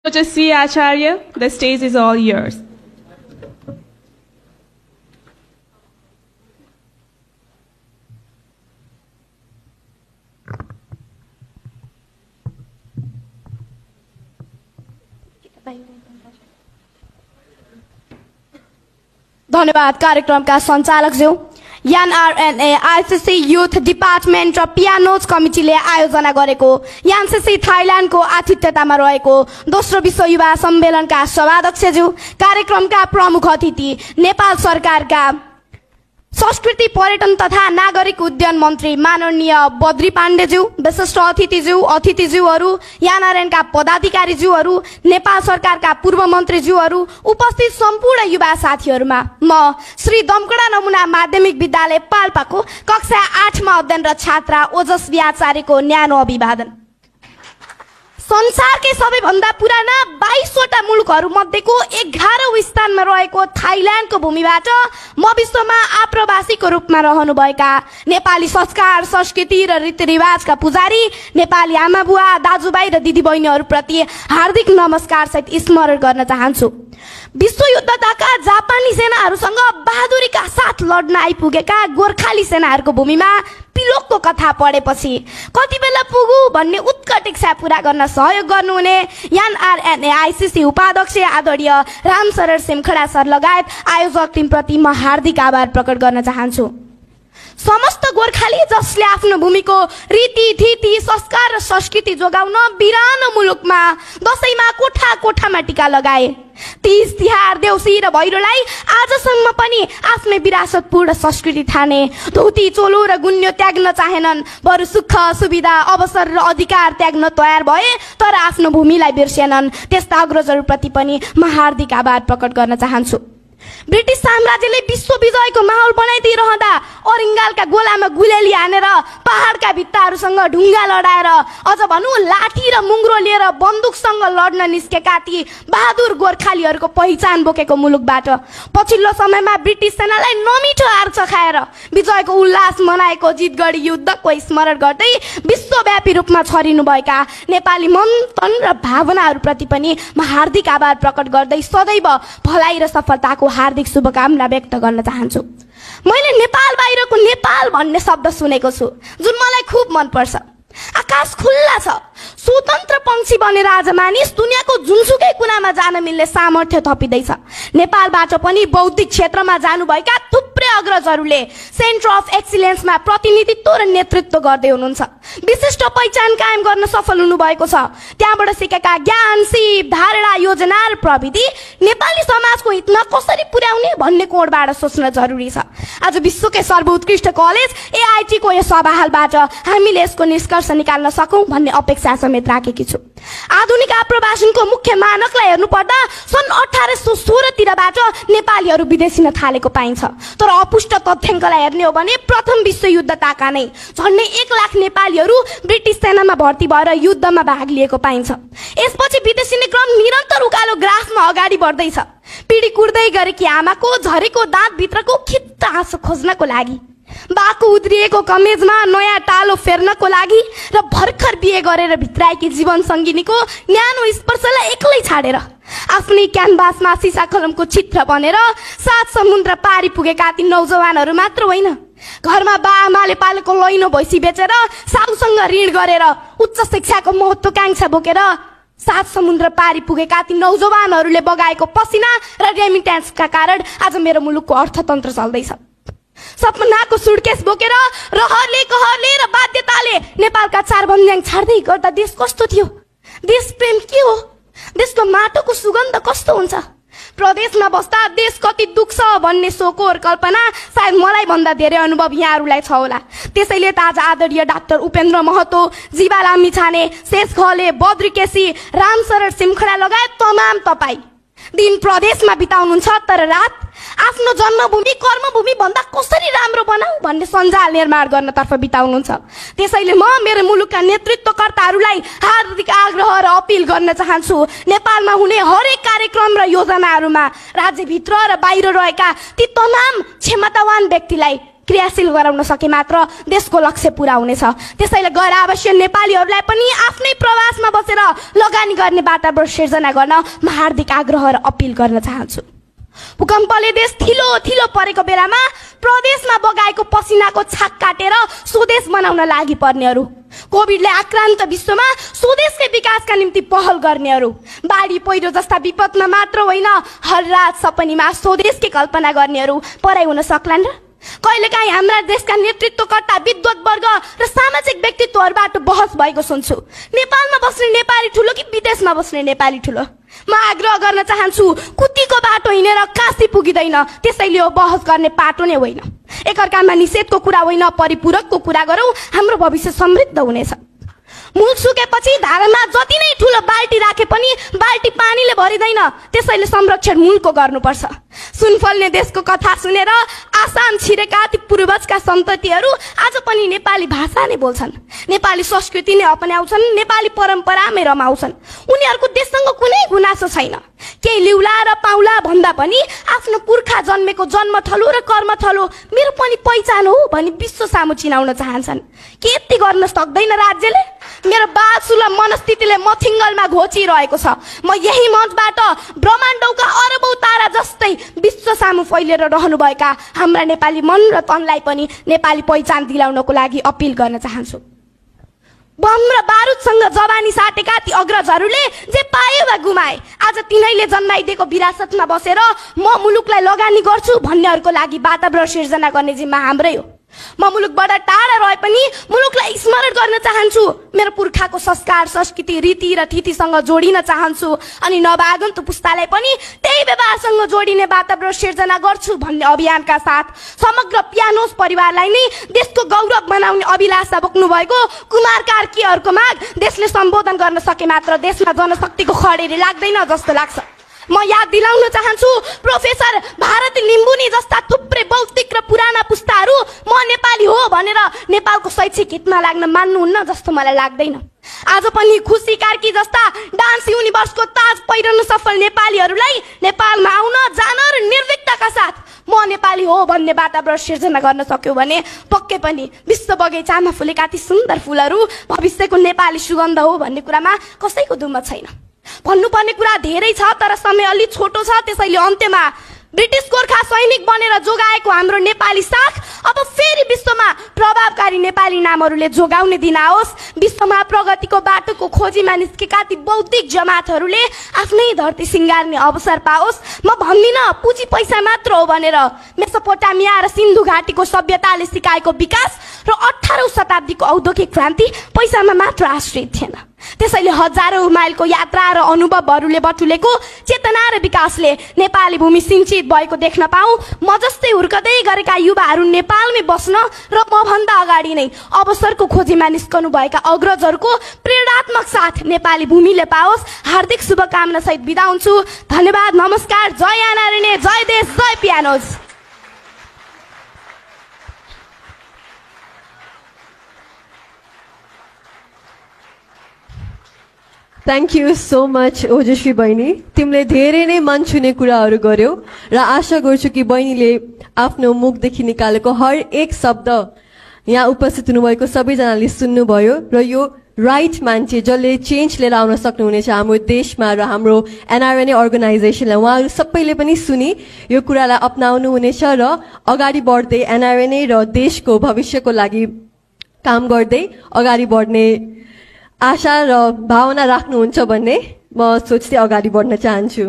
Just see Acharya, the stage is all yours. धन्यवाद कार्यक्रमका सञ्चालकज्यू NRNA ICC youth department र pianos कमिटीले आयोजना गरेको एनसीसी थाइल्यान्डको आतिथ्यतामा रहेको दोस्रो विश्व युवा सम्मेलनका सभाध्यक्षज्यू कार्यक्रमका प्रमुख अतिथि नेपाल सरकारका संस्कृति पर्यटन तथा नागरिक उड्डयन मन्त्री माननीय बद्री पाण्डेज्यू विशिष्ट अतिथिज्यूहरू एनआरएनका पदाधिकारीज्यूहरू नेपाल सरकारका पूर्व मन्त्रीज्यूहरू उपस्थित सम्पूर्ण युवा साथीहरूमा म श्री दमकडा नमुना माध्यमिक विद्यालय पाल्पाको कक्षा 8 मा अध्ययनरत छात्रा ओजस्वी आचार्यको न्यानो अभिवादन। संसारकै सबैभन्दा पुराना 22 वटा मुलुकहरू मध्येको 11औं स्थानमा रहेको थाइल्यान्डको भूमिबाट म विश्वमा आप्रवासीको रूपमा रहनुभएका नेपाली संस्कार संस्कृति र रीतिरिवाजका पुजारी नेपाली आमाबुवा दाजुभाइ र दिदीबहिनीहरूप्रति हार्दिक नमस्कार सहित स्मरण गर्न चाहन्छु। विश्वयुद्धका जापानी सेनाहरूसँग बहादुरीका साथ लड्न आइपुगेका गोर्खाली सेनाहरूको भूमिमा पिलोकको कथा पढेपछि कति बेला पुगु भन्ने उत्कट इच्छा पूरा गर्न सहयोग गर्नुहुने एनआरएनए आईसीसी उपाध्यक्ष आदरणीय रामशरण सिमखडा सर लगायत आयोजक टिमप्रति म हार्दिक आभार प्रकट गर्न चाहन्छु। समस्त गोर्खाली जसले आफ्नो भूमिको रीतिथिति संस्कार र संस्कृति जोगाउन बिरानो मुलुकमा दशैंमा कोठा कोठामा टीका लगाए, तीज तिहार देउसी र भैरोलाई आजसम्म पनि आफ्नै विरासतपूर्ण संस्कृति ठाने, धोती चोलो र गुन्यो त्याग्न चाहेनन्, बरु सुख सुविधा अवसर र अधिकार त्याग्न तयार भए तर आफ्नो भूमिलाई बिर्सेनन्। त्यस्ता अग्रजहरूप्रति पनि म हार्दिक आभार प्रकट गर्न चाहन्छु। ब्रिटिश साम्राज्यले विश्व विजयको माहौल बनाइदिइरहँदा अरिङ्गालका गोलामा गुलेली हानेर पहाडका भित्ताहरूसँग ढुङ्गा लडाएर अझ भनौँ लाठी र मुङ्ग्रो लिएर बन्दुकसँग लड्न निस्केका ती बहादुर गोर्खालीहरूको पहिचान बोकेको मुलुकबाट पछिल्लो समयमा ब्रिटिस सेनालाई नमिठो हार चखाएर विजयको उल्लास मनाएको जितगढी युद्धको स्मरण गर्दै विश्वव्यापी रूपमा छरिनुभएका नेपाली मन तन र भावनाहरूप्रति पनि म हार्दिक आभार प्रकट गर्दै सदैव भलाइ र सफलताको हार्दिक शुभकामना व्यक्त गर्न चाहन्छु। मैले नेपाल बाहिरको नेपाल भन्ने शब्द सुनेको छु जुन मलाई खुब मन पर्छ। आकाश खुल्ला छ, स्वतन्त्र पंक्षी बनेर आज मानिस दुनियाँको जुनसुकै कुनामा जान मिल्ने सामर्थ्य थपिँदैछ। नेपालबाट पनि बौद्धिक क्षेत्रमा जानुभएका थुप्रै अग्रजहरूले सेन्टर अफ एक्सिलेन्समा प्रतिनिधित्व र नेतृत्व गर्दै हुनुहुन्छ। विशिष्ट पहिचान कायम गर्न सफल हुनुभएको छ। त्यहाँबाट सिकेका ज्ञान सिप धारणा योजना र प्रविधि नेपाली समाजको हितमा कसरी पुर्याउने भन्ने कोणबाट सोच्न जरुरी छ। आज विश्वकै सर्वोत्कृष्ट कलेज एआईटी को यस सभाहालबाट हामीले यसको निष्कर्ष निकाल्न सकौं भन्ने अपेक्षा समेत राखेकी छु। आधुनिक आप्रवासनको मुख्य मानकलाई हेर्नु पर्दा सन् 1816 तिरबाट नेपालीहरू विदेशिन थालेको पाइन्छ। तर अपुष्ट तथ्याङ्कलाई हेर्ने हो भने प्रथम विश्वयुद्धताका नै झन्डै 1 लाख नेपालीहरू ब्रिटिस सेनामा भर्ती भएर युद्धमा भाग लिएको पाइन्छ। यसपछि विदेशिने क्रम निरन्तर उकालो ग्राफमा अगाडि बढ्दैछ। पिडी कुर्दै गरेकी आमाको झरेको दाँत भित्रको खित्ता आँसु खोज्नको लागि, बाको उद्रिएको कमेजमा नयाँ टालो फेर्नको लागि र भर्खर बिहे गरेर भित्राएकी जीवन सङ्गिनीको न्यानो स्पर्शलाई एक्लै छाडेर आफ्नै क्यानभासमा सिसा कलमको चित्र बनेर 7 समुद्र पारी पुगेका ती नौजवानहरू मात्र होइन, घरमा बाआमाले पालेको लैनो भैँसी बेचेर साउसँग ऋण गरेर उच्च शिक्षाको महत्त्वाकांक्षा बोकेर 7 समुद्र पारी पुगेका ती नौजवानहरूले बगाएको पसिना र रेमिट्यान्सका कारण आज मेरो मुलुकको अर्थतन्त्र चल्दैछ। सपनाको सुटकेस बोकेर रहरले कहरले र बाध्यताले नेपालका 4 बन्ज्याङ छाड्दै गर्दा देश कस्तो थियो? देश प्रेम के हो? देशको माटोको सुगन्ध कस्तो हुन्छ? प्रदेशमा बस्दा देश कति दुख्छ भन्ने सोकोर कल्पना सायद मलाई भन्दा धेरै अनुभव यहाँहरूलाई छ होला। त्यसैले त आज आदरणीय डाक्टर उपेन्द्र महतो, जीवा लामिछाने, शेष घले, बद्री केसी, रामशरण सिमखडा लगायत तमाम तपाई दिन प्रदेशमा बिताउनुहुन्छ तर रात आफ्नो जन्मभूमि कर्मभूमि भन्दा कसरी राम्रो बनाऊ भन्ने सञ्जाल निर्माण गर्नतर्फ बिताउनुहुन्छ। त्यसैले म मेरो मुलुकका नेतृत्वकर्ताहरूलाई हार्दिक आग्रह र अपिल गर्न चाहन्छु, नेपालमा हुने हरेक कार्यक्रम र योजनाहरूमा राज्यभित्र र बाहिर रहेका ती तमाम क्षमतावान व्यक्तिलाई क्रियाशील गराउन सके मात्र देशको लक्ष्य पूरा हुनेछ। त्यसैले गैर आवासीय नेपालीहरूलाई पनि आफ्नै प्रवासमा बसेर लगानी गर्ने वातावरण सिर्जना गर्न म हार्दिक आग्रह र अपील गर्न चाहन्छु। भूकम्पले देश थिलो थिलो परेको बेलामा प्रदेशमा बगाएको पसिनाको छाक काटेर स्वदेश बनाउन लागि पर्नेहरू, कोभिडले आक्रान्त विश्वमा स्वदेशकै विकासका निम्ति पहल गर्नेहरू, बाढी पहिरो जस्ता विपदमा मात्र होइन हर रात सपनीमा स्वदेशकै कल्पना गर्नेहरू पराइ हुन सक्लान् र? कहिलेकाहीँ हाम्रा देशका नेतृत्वकर्ता, विद्वत वर्ग र सामाजिक व्यक्तित्वहरूबाट बहस भएको सुन्छु। नेपालमा बस्ने नेपाली ठुलो कि विदेशमा बस्ने नेपाली ठुलो? म आग्रह गर्न चाहन्छु, कुतीको बाटो हिँडेर काशी पुगिँदैन, त्यसैले यो बहस गर्ने पाटो नै होइन। एकअर्कामा निषेधको कुरा होइन, परिपूरकको कुरा गरौँ, हाम्रो भविष्य समृद्ध हुनेछ। मूल सुकेपछि धारामा जति नै ठुलो बाल्टी राखे पनि बाल्टी पानीले भरिँदैन, त्यसैले संरक्षण मूलको गर्नुपर्छ। सुनफल्ने देशको कथा सुनेर आसान छिरेका ती पूर्वजका सन्ततिहरू आज पनि नेपाली भाषा नै बोल्छन्, नेपाली संस्कृति नै अपनाउँछन्, नेपाली परम्परामै रमाउँछन्। उनीहरूको देशसँग कुनै गुनासो छैन। केही लिउला र पाउला भन्दा पनि आफ्नो पुर्खा जन्मेको जन्मथलो र कर्मथलो मेरो पनि पहिचान हो भनी विश्व सामु चिनाउन चाहन्छन्। के यति गर्न सक्दैन राज्यले? मेरो बासुला मनस्थितिले मथिङ्गलमा घोचिरहेको छ। म यही मञ्चबाट ब्रह्माण्डौका अरबौं तारा जस्तै विश्व सामु फैलिएर रहनुभएका हाम्रा नेपाली मन र तनलाई पनि नेपाली पहिचान दिलाउनको लागि अपील गर्न चाहन्छु। बम र बारुदसँग जवानी साटेका ती अग्रजहरूले जे पाए वा गुमाए, आज तिनैले जन्माइदिएको विरासतमा बसेर म मुलुकलाई लगानी गर्छु भन्नेहरूको लागि वातावरण सिर्जना गर्ने जिम्मा हाम्रै हो। म मुलुकबाट टाढा रहे पनि मुलुकलाई स्मरण गर्न चाहन्छु। मेरो पुर्खाको संस्कार, संस्कृति, रीति र थितिसँग जोडिन चाहन्छु अनि नवागन्तुक पुस्तालाई पनि त्यही व्यवहारसँग जोडिने वातावरण सिर्जना गर्छु भन्ने अभियानका साथ समग्र पियानोस परिवारलाई नै देशको गौरव बनाउने अभिलाषा बोक्नु भएको कुमार कार्कीहरूको माग देशले सम्बोधन गर्न सके मात्र देशमा जनशक्तिको खडेरी लाग्दैन जस्तो लाग्छ। म याद दिलाउन चाहन्छु, प्रोफेसर भारती लिम्बुनी जस्ता थुप्रै बौद्धिक र पुराना पुस्ताहरू म नेपाली हो भनेर नेपालको शैक्षिक हितमा लाग्न मान्नुहुन्न जस्तो मलाई लाग्दैन। आज पनि खुसी कार्की जस्ता डान्स युनिभर्सको ताज पहिरन सफल नेपालीहरूलाई नेपालमा आउन, जान र निर्भीकताका साथ म नेपाली हो भन्ने वातावरण सिर्जना गर्न सक्यो भने पक्कै पनि विश्व बगैँचामा फुलेका ती सुन्दर फुलहरू भविष्यको नेपाली सुगन्ध हो भन्ने कुरामा कसैको दुमत छैन। भन्नुपर्ने कुरा धेरै छ तर समय अलि छोटो छ, त्यसैले अन्त्यमा ब्रिटिस गोर्खा सैनिक बनेर जोगाएको हाम्रो नेपाली साख अब फेरि विश्वमा प्रभावकारी नेपाली नामहरूले जोगाउने दिन आओस्। विश्वमा प्रगतिको बाटोको खोजीमा निस्केका ती बौद्धिक जमातहरूले आफ्नै धरती सिंगार्ने अवसर पाओस्। म भन्दिन पुँजी पैसा मात्र हो भनेर। मेसोपोटामिया र सिन्धु घाटीको सभ्यताले सिकाएको विकास र 18औं शताब्दीको औद्योगिक क्रान्ति पैसामा मात्र आश्रित थिएन। त्यसैले हजारौं माइलको यात्रा र अनुभवहरूले बटुलेको चेतना र विकासले नेपाली भूमि सिंचित भएको देख्न पाऊँ। म जस्तै हुर्कदै गरेका युवाहरू नेपालमै बस्न र म भन्दा अगाडि नै अवसरको खोजीमा निस्कनु भएका अग्रजहरूको प्रेरणात्मक साथ नेपाली भूमिले पाओस्। हार्दिक शुभकामना सहित बिदा हुन्छु। धन्यवाद, नमस्कार, जय एनआरएनए, जय देश, जय पियानोज। Thank you so much Ojaswi बहिनी, तिमीले धेरै नै मन छुने कुराहरू गर्यौ र आशा गर्छु कि बहिनीले आफ्नो मुखदेखि निकालेको हर एक शब्द यहाँ उपस्थित हुनुभएको सबैजनाले सुन्नुभयो र यो राइट मान्छे जसले चेन्ज लिएर आउन सक्नुहुनेछ हाम्रो देशमा र हाम्रो एनआरएनए अर्गनाइजेसनलाई, उहाँहरू सबैले पनि सुनि यो कुरालाई अपनाउनु हुनेछ र अगाडि बढ्दै एनआरएनए र देशको भविष्यको लागि काम गर्दै अगाडि बढ्ने आशा र भावना राख्नुहुन्छ भन्ने म सोच्दै अगाडि बढ्न चाहन्छु।